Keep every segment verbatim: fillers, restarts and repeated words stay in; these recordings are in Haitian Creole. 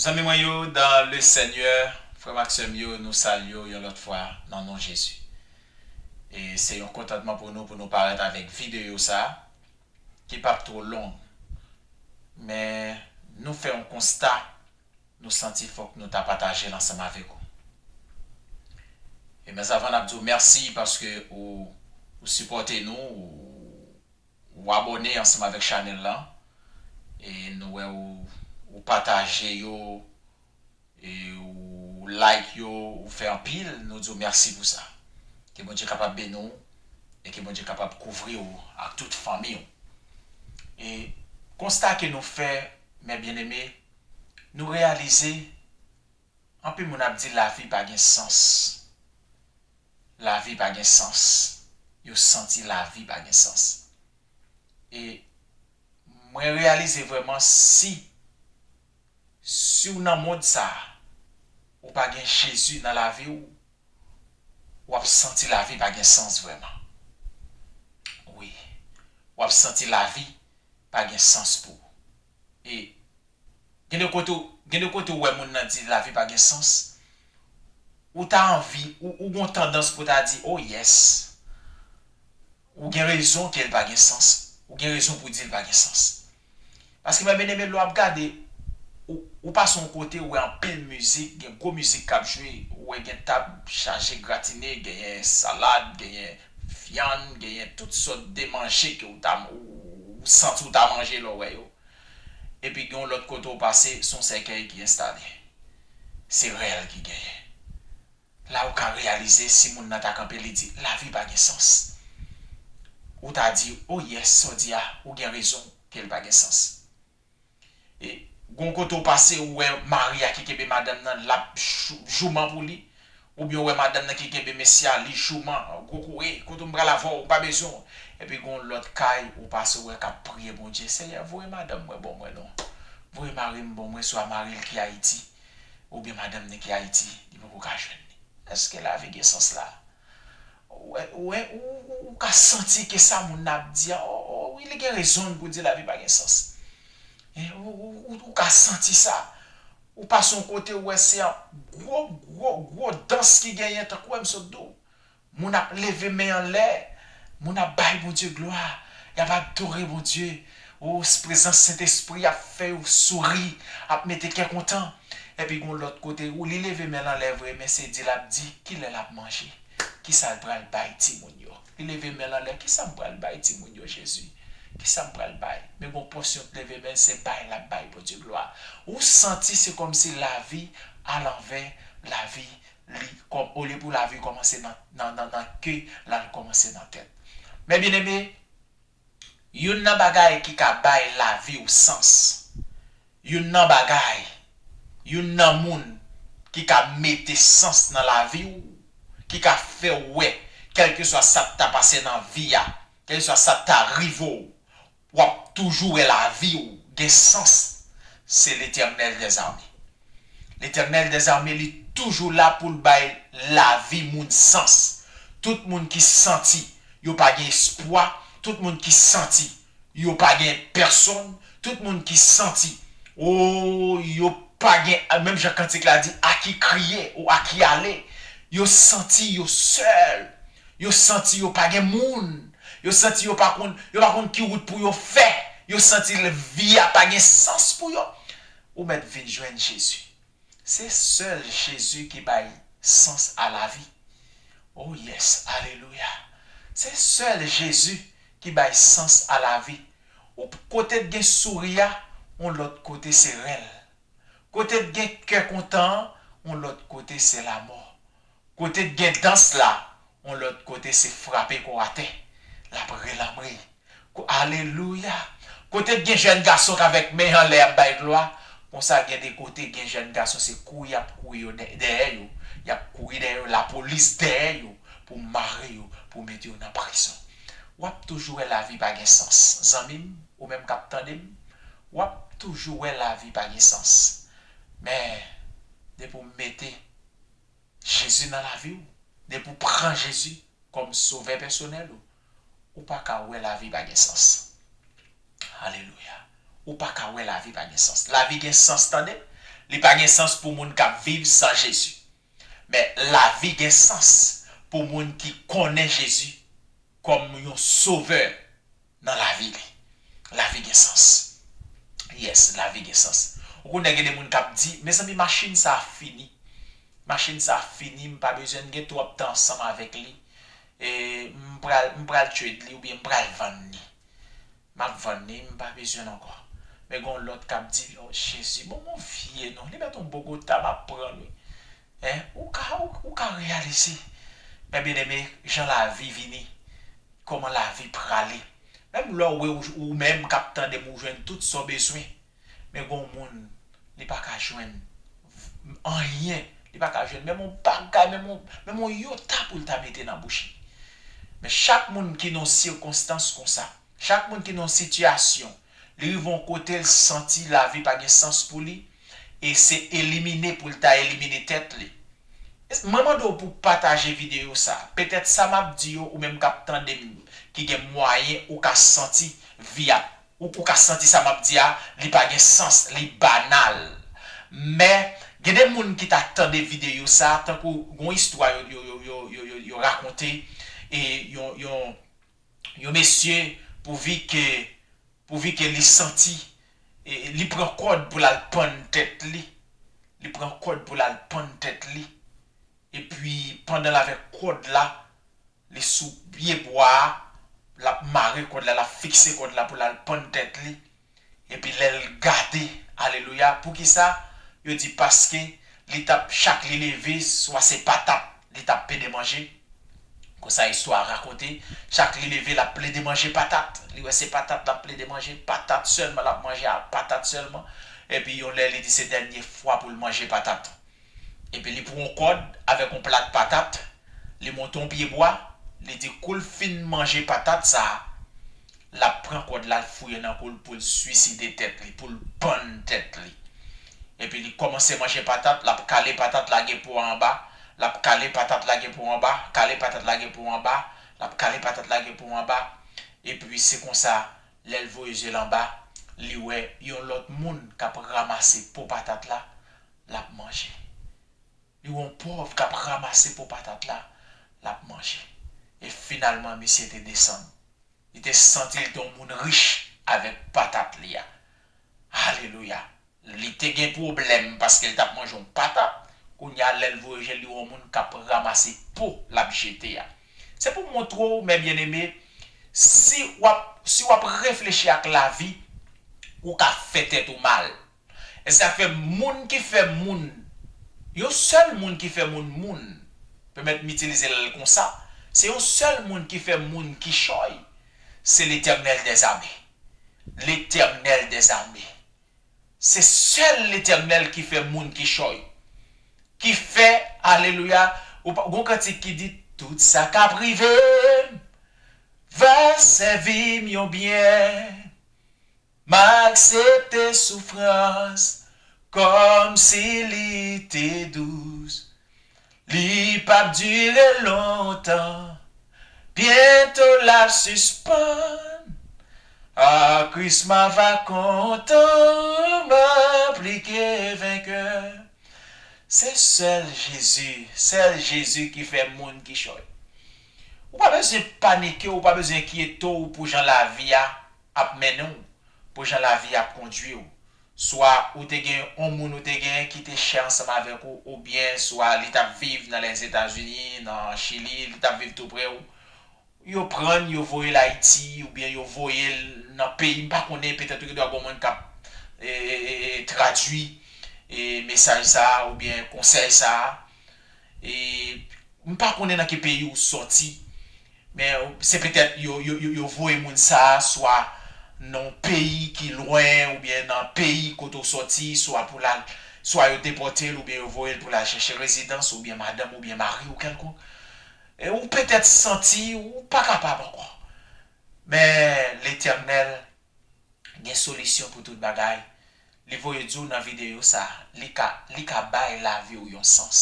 Zanmi mwen yo, dans le Seigneur, frè m ak sè m yo, nou salye w yon lòt fwa nan non Jezi. E se yon kontantman pou nou, pou nou parèt avèk videyo sa, ki p ap twò long. Men nou fè yon konsta, nou santi fòk nou ta pataje l ansanm avèk ou. E mèzanvan, n ap di w mèsi paske ou, ou sipòte nou, ou, ou abòne ansanm avèk chanèl lan. E nou wè ou, ou pataje yo, e ou like yo, ou fè anpil, nou di w mèsi pou sa. Ke Bondye kapab beni w, e ke Bondye kapab kouvri w ak tout fanmi w. E konsta ke nou fè, mè byeneme, nou reyalize, anpil moun ap di lavi pa gen sans. Lavi pa gen sans. Yo santi lavi pa gen sans. E mwen reyalize vrèman si, si w nan mond sa, ou pa gen Jezi nan lavi w, w ap santi lavi pa gen sans vrèman. Wi. W ap santi lavi pa gen sans pou ou. E gen de kote, gen de kote ou wè moun nan di lavi pa gen sans. Ou ta anvi, ou, ou gon tandans pou ta di, oh yes. Ou gen rezon ke l pa gen sans. Ou gen rezon pou di l pa gen sans. Paske mwen byeneme, lè w ap gade, ou, ou pase yon kote, ou wè anpil mizik, gen gwo mizik k ap jwe, ou wè gen tab chaje gratine, genyen salad, genyen vyann, genyen tout sòt de manje ke ou ta, ou, ou santi ou ta manje lè w wè yo. Epi gen yon lòt kote ou pase, se yon sèkèy ki enstale. Se rèl ki genyen. La ou ka reyalize si moun nan ta kanpe, li di, lavi pa gen sans. Ou ta di, oh yes, sa w di a, ou gen rezon ke l pa gen sans. E gon kote ou pase, ou wè mari a ki kenbe madanm nan, l ap jou-, jouman pou li. Oubyen ou wè madanm nan ki kenbe mesye a, li jouman, gwo kouri, kote m pral avè w, m pa bezwen w. Epi gon lòt kay ou pase, ou wè k ap priye Bondye, Senyè, voye madanm mwen ban mwen non. Voye mari m ban mwen, swa mari l ki Ayiti, oubyen madanm ni ki Ayiti, li poko ka jwenn li. Èske lavi gen sans la? Ou wè, ou wè, ou, ou, ou ka santi ke sa moun nan ap di a, o, o, wi, li gen rezon l pou di lavi pa gen sans. Hein, ou, ou, ou, ou ka santi sa. Ou pase yon kote, ou wè se yon gwo, gwo, gwo dans ki genyen, tankou wè m sot di w. Moun ap leve men anlè, moun ap bay Bondye glwa, y ap adore Bondye. O, prezans Sentespri ap fè yo souri, ap mete kè kontan. Epi gon lòt kote, ou li leve men l anlè vre, men se di l ap di, kilè l ap manje? Kisa l pral bay timoun yo? Li leve men l anlè, kisa m pral bay timoun yo, Jezi? Kisa m pral bay? Men gon pòsyon k leve men l, se bay l ap bay Bondye glwa. Ou santi se kòmsi lavi alanvè, lavi li, kòm, olye pou lavi kòmanse nan, nan, nan, nan ke, l al kòmanse nan tèt. Men byeneme, youn nan bagay ki ka bay lavi w sans, youn nan bagay, youn nan moun ki ka mete sans nan lavi w, ki ka fè w wè, kèlkeswa sa k ta pase nan vi a, kèlkeswa sa k ta rive w, w ap toujou wè lavi w gen sans, se Letènèl dèzame. Letènèl dèzame, li toujou la pou l bay lavi moun sans. Tout moun ki santi yo pa gen espwa, tout moun ki santi yo pa gen pèsonn, tout moun ki santi, o, yo pa gen, menm jan kantik la di, a qui crier ou à qui aller, yo santi yo sèl, yo santi yo pa gen moun, yo santi yo pa konn, yo pa konn ki wout pou yo fè, yo santi l-, vi a pa gen sans pou yo. Ou mèt vin jwenn Jezi. Se sèl Jezi ki bay sans a lavi. Oh yes, alelouya. Se sèl Jezi ki bay sans a lavi. Ou p-, kote t gen souri a, yon lòt kote se rèl. Kote t gen kè kontan an, yon lòt kote se lamò. Kote t gen dans la, yon lòt kote se frape kò atè. L ap relanbre. Ko-, alelouya. Kote t gen jèn gason k avèk men anlè ap bay glwa, konsa gen de kote gen jèn gason se kouri y ap kouri yo dè-, dèyè yo. Y ap kouri dèyè yo, lapolis dèyè yo pou mare yo, pou mete yo nan prizon. W ap toujou wè lavi pa gen sans. Zanmi m, ou menm k ap tande m, w ap toujou wè lavi pa gen sans. Men, depi w mete Jezi nan lavi w, depi w pran Jezi kòm sovè pèsonèl ou, ou pa ka wè lavi pa gen sans. Alelouya. Ou pa ka wè lavi pa gen sans. Lavi gen sans, tande. Li pa gen sans pou moun k ap viv san Jezi. Men lavi gen sans pou moun ki konnen Jezi kòm yon sovè nan lavi li. Lavi gen sans. Yes, lavi gen sans. Ou konnen gen de moun k ap di, mezanmi, machin sa a fini. Machin sa a fini, m pa bezwen gen twòp tan ansanm avèk li. E, m pral, m pral trade li oubyen m pral vann li. M ap vann li, m pa bezwen l ankò. Men gen yon lòt k ap di, o Jezi, bon, m yon vye non, li mèt yon bogota, m ap pran l wi. Hein, ou ka, ou, ou ka reyalize. Men byeneme, jan lavi vini, kòman lavi prale. Menm lè w wè ou, ou menm k ap tande m, ou jwenn tout sa w bezwen. Men gen yon moun, li pa ka jwenn anyen. Li pa ka jwenn menm yon bagay, menm yon, menm yon yota pou l ta mete nan bouch li. Men chak moun ki nan yon sikonstans konsa, chak moun ki nan yon sitiyasyon, li rive yon kote, l santi lavi pa gen sans pou li, e se elimine pou l ta elimine tèt li. Mwen mande w pou w pataje videyo sa. Petèt sa m ap di yo, ou menm k ap tande m, ki gen mwayen ou ka santi vi ap, ou, ou ka santi sa m ap di a, li pa gen sans, li banal. Men, gen de moun ki ta tande videyo sa, tankou gon istwa yo, yo, yo, yo, yo, yo, yo rakonte, e yon, yon, yon mesye, pouvi ke, pouvi ke li santi, e, li pran kòd pou l al pann tèt li. Li pran kòd pou l al pann tèt li. Epi, pandan l avèk kòd la, li sou pye bwa a, l ap mare kòd la, l ap fikse kòd la pou l al pann tèt li. Epi lè l gade, alelouya, poukisa? Yo di paske li t ap, chak li leve, swa se patat li t ap plede manje. Konsa istwa a rakonte, chak li leve, l ap plede manje patat. Li wè se patat l ap plede manje, patat sèlman l ap manje, a patat sèlman. Epi yon lè, li di se dènye fwa pou l manje patat. Epi li pran yon kòd avèk yon plat patat, li monte yon pye bwa, li di kou l fin manje patat sa a, l ap pran kòd la, l fouye nan kou l pou l swiside tèt li, pou l pann tèt li. Epi li kòmanse manje patat, l ap kale patat, lage po a anba, l ap kale patat, lage po a anba, kale patat, lage po a anba, l ap kale patat, lage po a anba. Epi se konsa, lè l voye je l anba, li wè yon lòt moun k ap ranmase po patat la, l ap manje. Li wè yon pòv k ap ranmase po patat la, l ap manje. E finalman, misye te desann. Li te santi l te yon moun rich avèk patat li a. Alelouya! Li te gen pwoblèm paske l t ap manje yon patat. Kounye a, lè l voye je l, li wè yon moun k ap ranmase po, l ap jete a. Se pou m montre w, mè byeneme, si w ap, si w ap reflechi ak lavi, ou ka fè tèt ou mal. E sa fè moun ki fè moun, yon sèl moun ki fè moun moun, pèmèt m itilize l konsa, se yon sèl moun ki fè moun kichòy, se Letènèl dèzame. Letènèl dèzame. Se sèl Letènèl ki fè moun kichòy. Ki fè, alelouya, ou pa, gon kantik ki di, tout sa k ap rive m va sèvi m yon byen. M aksepte soufrans kòmsi li te dous. Li p ap dire lontan, byento l ap sispann. A Kris m ava kontan, m aplike venkè. Se sèl Jezi, sèl Jezi ki fè moun kichòy. Ou pa bezwen panike, ou pa bezwen enkyete w pou jan lavi a ap mennen w, pou jan lavi a ap kondui w. Swa ou te gen yon moun ou te gen ki te chè ansanm avèk ou, oubyen swa li t ap viv nan Lèzetazini, nan Chili, li t ap viv tou pre w. Yo pran l, yo voye l Ayiti, oubyen yo voye l nan peyi, m pa konnen, petèt ou gen dwa gen yon moun k ap, e, e, e, e, tradui, e, mesaj sa a, oubyen konsèy sa a. E, m pa konnen nan ki peyi ou sòti, men se petèt yo, yo, yo, yo voye moun sa a swa nan yon peyi ki lwen, oubyen nan peyi kote w sòti, swa pou l al, swa yo depòte l, oubyen yo voye l pou l al chèche rezidans, oubyen madanm, oubyen mari w kèlkonk. E ou petèt santi ou pa kapab ankò. Men Letènèl gen solisyon pou tout bagay. Li voye di w nan videyo sa, li ka, li ka bay lavi w yon sans.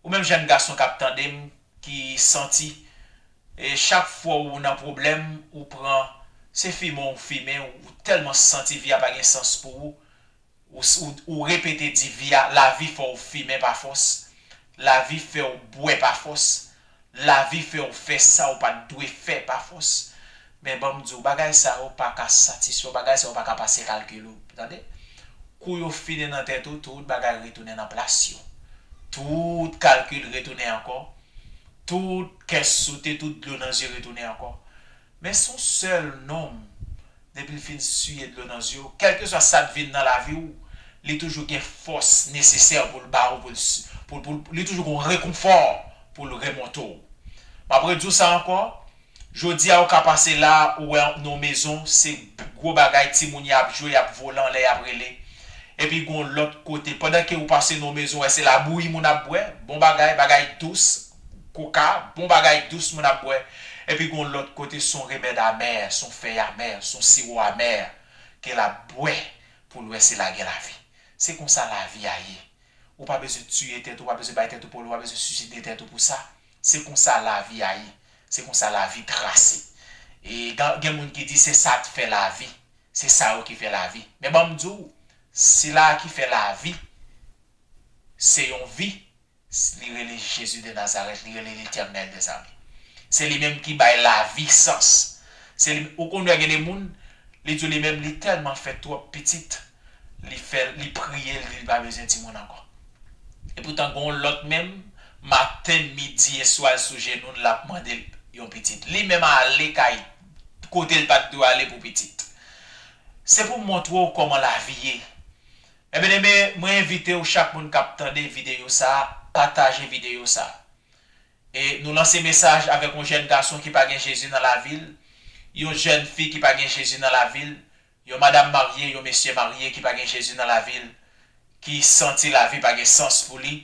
Ou menm jèn gason k ap tande m, ki santi, e chak fwa ou nan pwoblèm, ou pran, se fimen ou fimen, ou tèlman santi vi a pa gen sans pou ou, Ou, ou, ou repete di vi a, lavi fè w fimen pa fòs. Lavi fè w bwè pa fòs. Lavi fè w fè sa w pa t dwe fè pa fòs. Men ban m di w, bagay sa yo pa ka satisfè w, bagay sa yo pa ka pase kalkil ou. Tande? Kou yo fini nan tèt ou, tout bagay retounen nan plas yo. Tout kalkil retounen ankò. Tout kè sote, tout dlo nan zye retounen ankò. Men se yon sèl nonm, depi l fin siye dlo nan zye w, kèlkeswa sa k vin nan lavi w, li toujou gen fòs nesesè pou l ba ou, pou l, pou, pou, li toujou gen yon rekonfò pou l remonte w. M ap redi w sa ankò, jodi a ou ka pase la, ou wè nan yon mezon, se gwo bagay, timoun y ap jwe, y ap vole anlè, y ap rele. Epi gon lòt kote, pandan ke ou pase nan yon mezon, wè se labouyi moun ap bwè, bon bagay, bagay dous, koka, bon bagay dous moun ap bwè. Epi gon lòt kote, se yon remèd amè, se yon fèy amè, se yon siwo amè ke l ap bwè pou l wè si l a gen lavi. Se konsa lavi a ye. Ou pa bezwen tiye tèt ou, ou pa bezwen bay tèt ou pwoblèm, ou pa bezwen siside tèt ou pou sa. Se konsa lavi a ye. Se konsa lavi trase. E gen, gen moun ki di se sa k fè lavi. Se sa yo ki fè lavi. Men ban m di w, sila a ki fè lavi, se yon vi, li rele Jezi de Nazarèt, li rele Letènèl dèzame. Se li menm ki bay lavi sans. Se li, ou konn wè gen de moun, li di w li menm li tèlman fè twòp pitit, li fè, li priye, li di li pa bezwen timoun ankò. Epoutan gen yon lòt menm, maten, midi e swa l sou jenou l, l ap mande l yon pitit. Li menm ale kay kote l pa t dwe ale pou pitit. Se pou m montre w kòman lavi ye. Ebyen, ebyen, mwen envite w, chak moun k ap tande videyo sa a, pataje videyo sa a. E nou lanse mesaj avèk yon jèn gason ki pa gen Jezi nan lavi l, yon jèn fi ki pa gen Jezi nan lavi l, yon madanm marye, yon mesye marye ki pa gen Jezi nan lavi l, ki santi lavi pa gen sans pou li,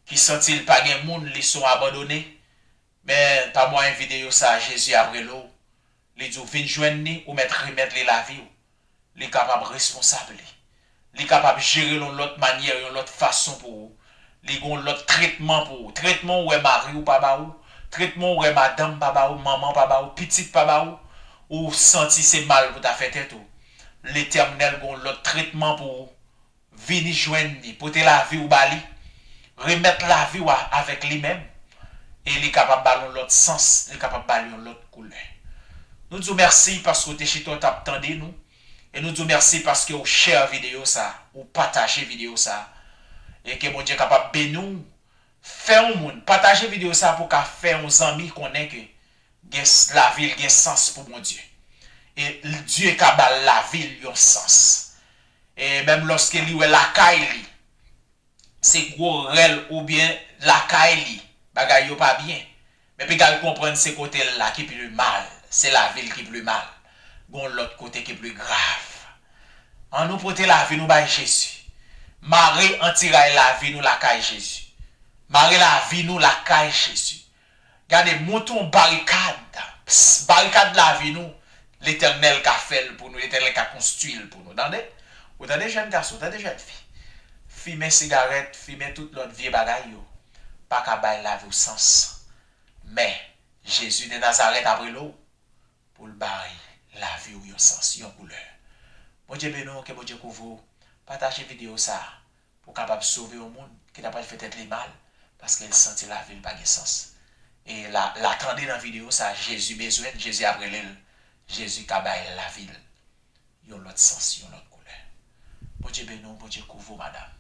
ki santi l pa gen moun, li se yon abandone. Men, pa mwayen videyo sa a, Jezi ap rele w. Li di w vin jwenn li, ou mèt remèt li lavi w. Li kapab responsab li. Li kapab jere l yon lòt manyè, yon lòt fason pou ou. Li gen yon lòt tretman pou ou. Tretman ou wè mari w pa ba ou, tretman ou wè madanm pa ba ou, manman pa ba ou, pitit pa ba ou, ou santi se mal pou ta fè tèt ou. Letènèl gen yon lòt tretman pou ou. Vini jwenn li, pote lavi w ba li, remèt lavi w a, avèk li menm, e li kapab ba l yon lòt sans, li kapab ba li yon lòt koulè. Nou di w mèsi paske w te chita w t ap tande nou, e nou di w mèsi paske w share videyo sa, ou pataje videyo sa, e ke Bondye kapab beni w. Fè yon moun, pataje videyo sa pou w ka fè yon zanmi konnen ke gen s-, lavi l gen sans pou Bondye. E l-, Dye ka ba l lavi l yon sans. E menm lòske li wè lakay li, se gwo rèl oubyen lakay li, bagay yo pa byen. Men piga l konprann se kote l la ki pi mal, se lavi l ki pi mal. Gon lòt kote ki pi grav. Ann nou pote lavi nou bay Jezi. Mare antiray lavi nou lakay Jezi. Mare lavi nou lakay Jezi. Gade, monte yon barikad. Ps, barikad lavi nou, Letènèl ka fè l pou nou, Letènèl ka konstwi l pou nou. Tande? Ou tande jèn gason, tande jèn fi. Fimen sigarèt, fimen tout lòt vye bagay yo, pa ka bay lavi w sans. Men, Jezi de Nazarèt ap rele w pou l bay lavi w yon sans, yon koulè. Bondye beni w, ke Bondye kouvri w. Pataje videyo sa a pou w kapab sove yon moun ki ta pral fè tèt li mal paske l santi lavi l pa gen sans. E la, la tande nan videyo sa a, Jezi bezwen l, Jezi ap rele l, Jezi ka bay lavi l yon lòt sans, yon lòt koulè. Bondye beni w, Bondye kouvri w, madanm.